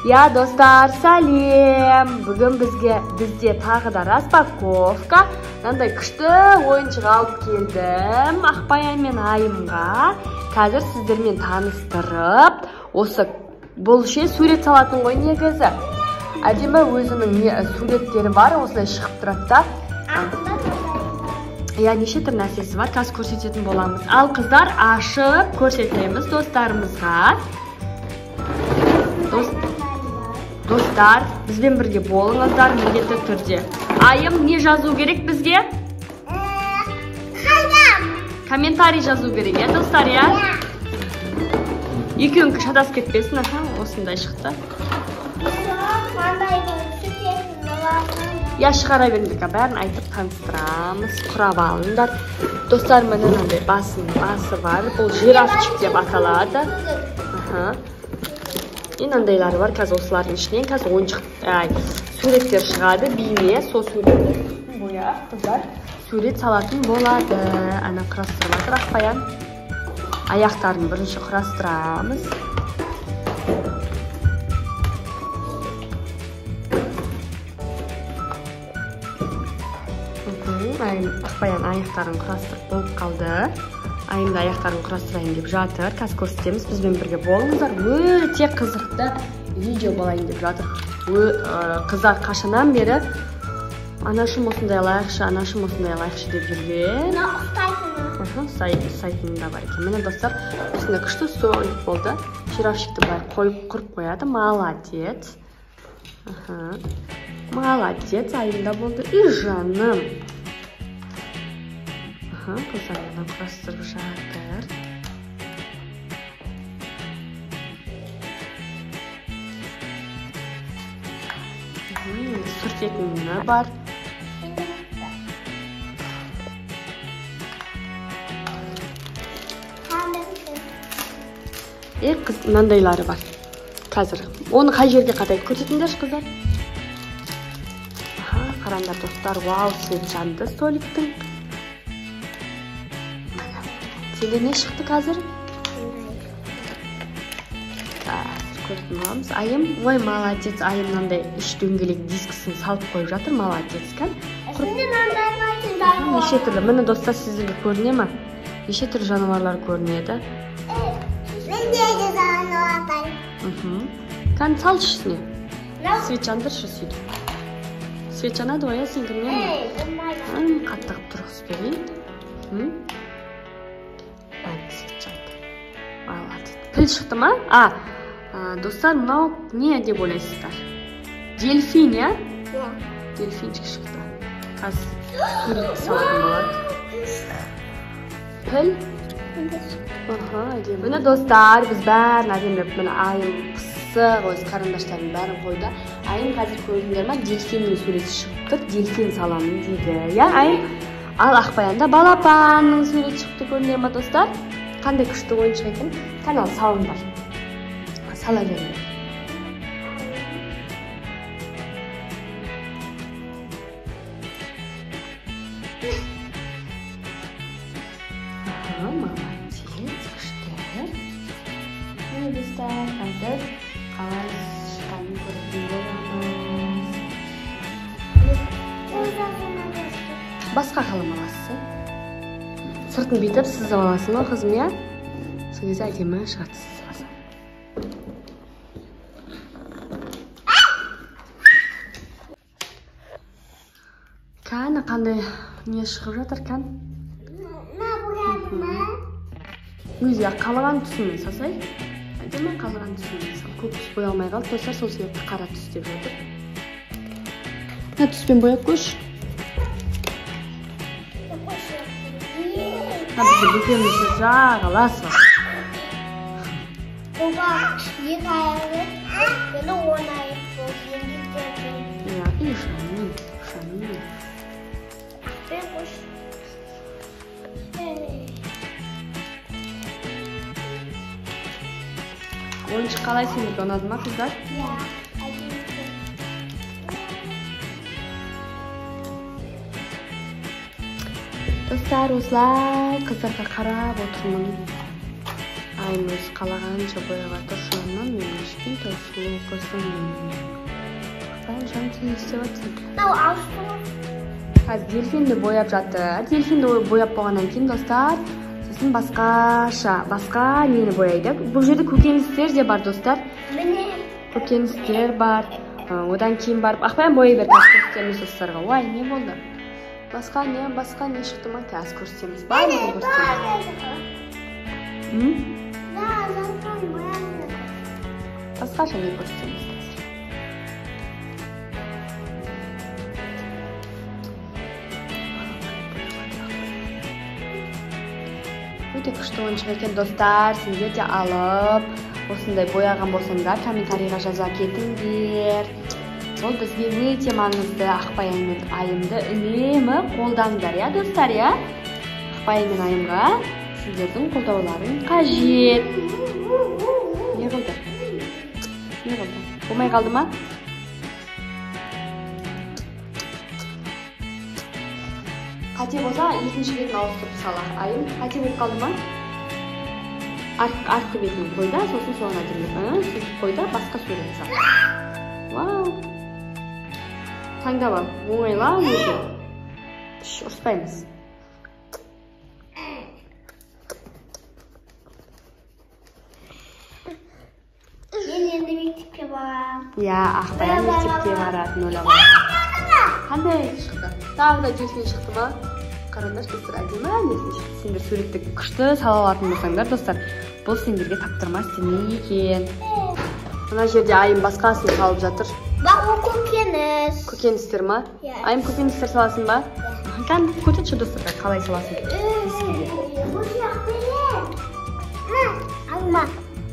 Я, достар, сәлем! Бүгін бізде тағы да распаковка. Мынандай күшті ойыншық алып келдім Ақбаян мен Айымға. Қазір сіздермен таныстырып, осы бұл ше сурет салатын ғой негізі. Әдемі өзінің суреттері бар, осылай шығып тұрады да. Я, неше түрлі нәрсесі бар, қазір көрсететін боламыз. Ал қыздар, ашып көрсетеміз достарымызға. Достар, бізбен бірге болыңыздар міндетті түрде. Айым, не жазу керек бізге? Қалам. Комментарий жазу керек, иә, достар, иә? Екеуің шатасып кетпесін, аха, осындай шықты. Я, шығара беріңдер, бәрін айтып таныстырамыз, құрап алыңдар. Достар, міне мынандай басы бар, бұл жирафчик деп аталады. Аха. Мынандайлары бар, қазір осылардың ішінен қазір ойыншық суреттер шығады, бейне, сол суретті бояп қыздар сурет салатын болады. Ана құрастырып жатыр Ақбаян. Аяқтарын бірінші құрастырамыз. Ақбаян аяқтарын құрастырып болып қалды. Айым да аяқтарын құрастырайын деп жатыр. Қазір көрсетеміз, бізбен бірге болыңыздар. Өте қызықты видео болайын деп жатыр. Қыздар қашаннан бері анашым осындай алайықшы, анашым осындай алайықшы деп жүрген. Ұстайтыны да бар екен. Міне, достар, осындай күшті столик болды. Жирафчикті былай қойып құрып қояды. Молодец. Молодец, Айым да болды. И жаным. Қыздар құрастырып жатыр. Сүртетіні бар. Қыз, мынандайлары бар. Қазір. Оны қай жерге қадайды көрсетіңдерші, қыздар. Қараңдар, достар, вау, свет жанды столиктің. Сенде не шықты қазір? Қазір көретін боламыз. Айым, ой, молодец, Айым мынандай үш дөңгелек дискісін салып қойып жатыр, молодец. Неше түрлі, міне, достар, сіздерге көріне ма? Неше түрлі жануарлар көрінеді. Менде де жануар бар. Кәні салшы ішіне. Свет жандыршы сөйтіп. Свет жанады ғой, сен кімнен? Қатты қылып тұрғызып берейін. Піл шықты ма? Достар, мынау не деп ойлайсыздар? Дельфин, иә? Дельфинчик шықты. Қазір суретті салатын болады. Піл? Аха, әдемі. Міне, достар, біз бәрін әдемілеп, міне Айым пысық өз қарындаштарын бәрін қойды. Айым қазір көрдіңдер ма? Дельфиннің суреті шығып тұр. Дельфин саламын дейді. Иә, Айым? Ал Ақбаянда балапанның суреті шықты, көрдіңдер ма, достар? Қандай күшті ойыншық екен. Канал салыңдар. Сала беріңдер. Молодец, күшті. Міне, достар, қазір қалай шыққанын көретін боламыз. Басқа қалам аласың. Сыртын бүйтіп сызып аласың ғой, қызым, иә? Сол кезде әдемі шығады сызып алсаң. Кәні қандай не шығып жатыр, кән? Өзі қалаған түсімен салсай. Әдемі қалаған түсімен сал. Көк түс боя алмай қалды, достар, сол себепті қара түс деп жатыр. Мына түспен бояп көрші. Бізде бөпеміз жағаласып. Оба, екі аяғы, енді он аяқ болды, енді Иә, и жаным, жаным. Мен қош. Ойыншық қалай сендерге ұнады ма, қыздар? Иә, әдемі. Достар, осылай қыздарға қарап отырмын. Айым өзі қалағанша бояп жатыр. Жаным менің кішкентай сұлу қызым. Ақбаян, жаным, сен не істеп жатырсың? Қазір дельфинді бояп жатыр. Дельфинді бояп болғаннан кейін, достар, сосын басқа нені бояйды. Бұл жерде көкөністер де бар, достар. Көкөністер бар. Одан кейін барып Ақбаян бояй бер, қазір көрсетеміз достарға. Ой, не болды? Басқа не шықты ма? Қазір көрсетеміз. Барлығын көрсетеміз. Басқаша не көрсетеміз қазір? Өте күшті ойыншық екен, достар. Сендер де алып, осындай бояған болсаңдар, комментарийға жаза кетіңдер. Ол бізге өте маңызды. Ақбаян мен Айымды үнемі қолдаңдар, иә, достар, иә? Ақбаян мен Айымға сіздердің қолдауларың қажет. Не қылды? Не қылды? Болмай қалды ма? Қате болса, екінші бетін ауыстырып салақ. Айым, қате болып қалды ма? Артқы бетін қой да, сосын соған әдемілеп, сөйтіп қой да, басқа сурет сал. Вау! Таңдап ал, оңайлау өзі. Ұрыспаймыз. Мен енді мектепке барамын. Иә, Ақбаян мектепке барады, ойлап. Қандай шықты? Тағы да дельфин шықты ма? Қараңдаршы, достар, әдемі дельфин шықты. Сендер суретті күшті сала алатын болсаңдар, достар, бұл сендерге таптырмас дүние екен. Мына жерде Айым басқасын салып жатыр. Бақ, ол көкөніс. Көкөністер ма? Иә. Айым, көкөністер саласың ба? Кән, көрсетші достарға, қалай саласың? Алма.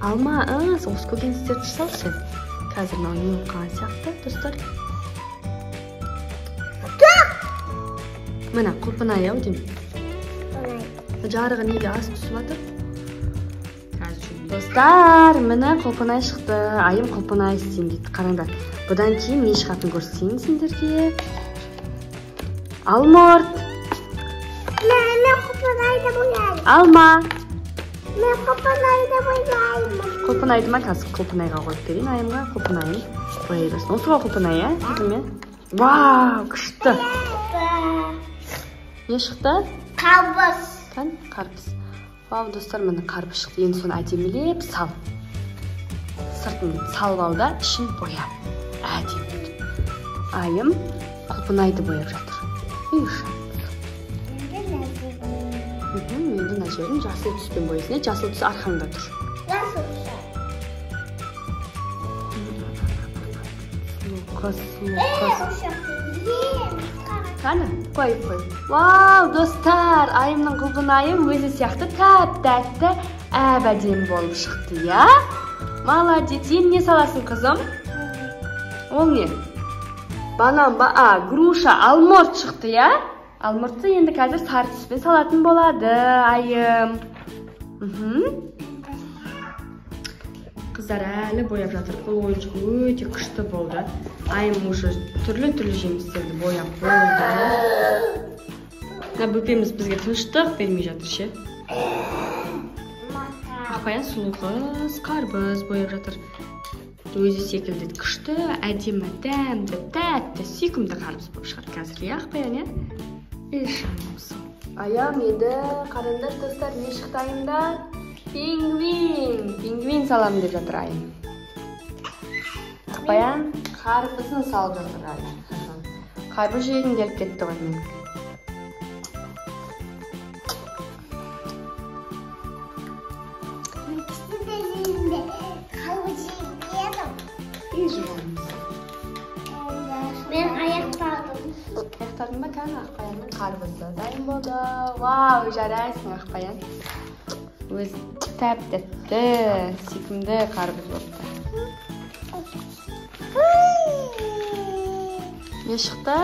Алма, осы көкөністерді салшы. Қазір мынау не болып қалған сияқты, достар. Міне, құлпынай ау деймін. Жарығы неге аз түсіп жатыр? Достар, міне құлпынай шықты. Айым құлпынай істеймін дейді. Қараңдар. Бұдан кейін не шығатынын көрсетейін сендерге. Алмұрт. Мен құлпынайды бояймын. Алма. Мен құлпынайды бояймын. Құлпынайды ма? Қазір құлпынайға қойып берейін Айымға. Құлпынайын бояй берсін. Осы ғой құлпынай, ә? Қызым, Вау, күшті. Не шықты? Қарбыз. Кән, қарбыз. Вау, достар, міне қарбыз шықты. Енді соны әдемілеп сал. Сыртын салып ал да, ішін боя. Әдемілеп. Айым құлпынайды бояп жатыр. Енді мына жерін жасыл түспен бояйсың. Жасыл түс арқаңда тұр. Жасыл түс. Сұлу қыз, сұлу қыз. Қане, қой, қой. Вау, достар, Айымның құлпынайы өзі сияқты тәп-тәтті, әп-әдемі болып шықты, иә? Молодец. Енді не саласың, қызым? Ол не? Банан ба? А, груша, алмұрт шықты, иә? Алмұртты енді қазір сары түспен салатын болады, Айым. Қыздар әлі бояп жатыр. Бұл ойыншық өте күшті болды. Айым уже түрлі-түрлі жемістерді бояп болды. Мына бөпеміз бізге тыныштық бермей жатыр ше. Ақбаян сұлу қыз қарбыз бояп жатыр. Өзі секілді күшті, әдемі, дәмді, тәтті, сүйкімді қарбыз болып шығады қазір, иә, Ақбаян, иә? Айым енді қараңдар, достар, не шықты Айымда? Пингвин! Пингвин саламын деп жатыр Айым. Ақбаян қарбызын салып жатыр Айым. Қарбыз жегім келіп кетті ғой менің. Мен аяқтадым. Аяқтадың ба? Кәне, Ақбаянның қарбызы дайын болды. Вау, жарайсың, Ақбаян. Өз тәп-тәтті, сүйкімді қарбыз болыпты. Не шықты?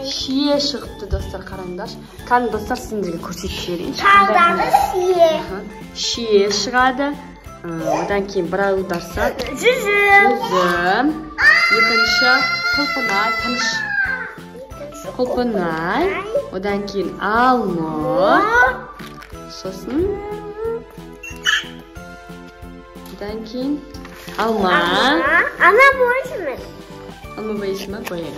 Шие шығыпты, достар, қараңдаршы. Кәне, достар, сендерге көрсетіп жіберейін. Талдағы шие. Шие шығады. Одан кейін бір аударсақ, Жүзім. Жүзім. Екінші құлпынай, тыныш. Құлпынай. Одан кейін алмұрт. Сосын Одан кейін алма. Ана бойынша. Алма бояйсың ба? Бояй.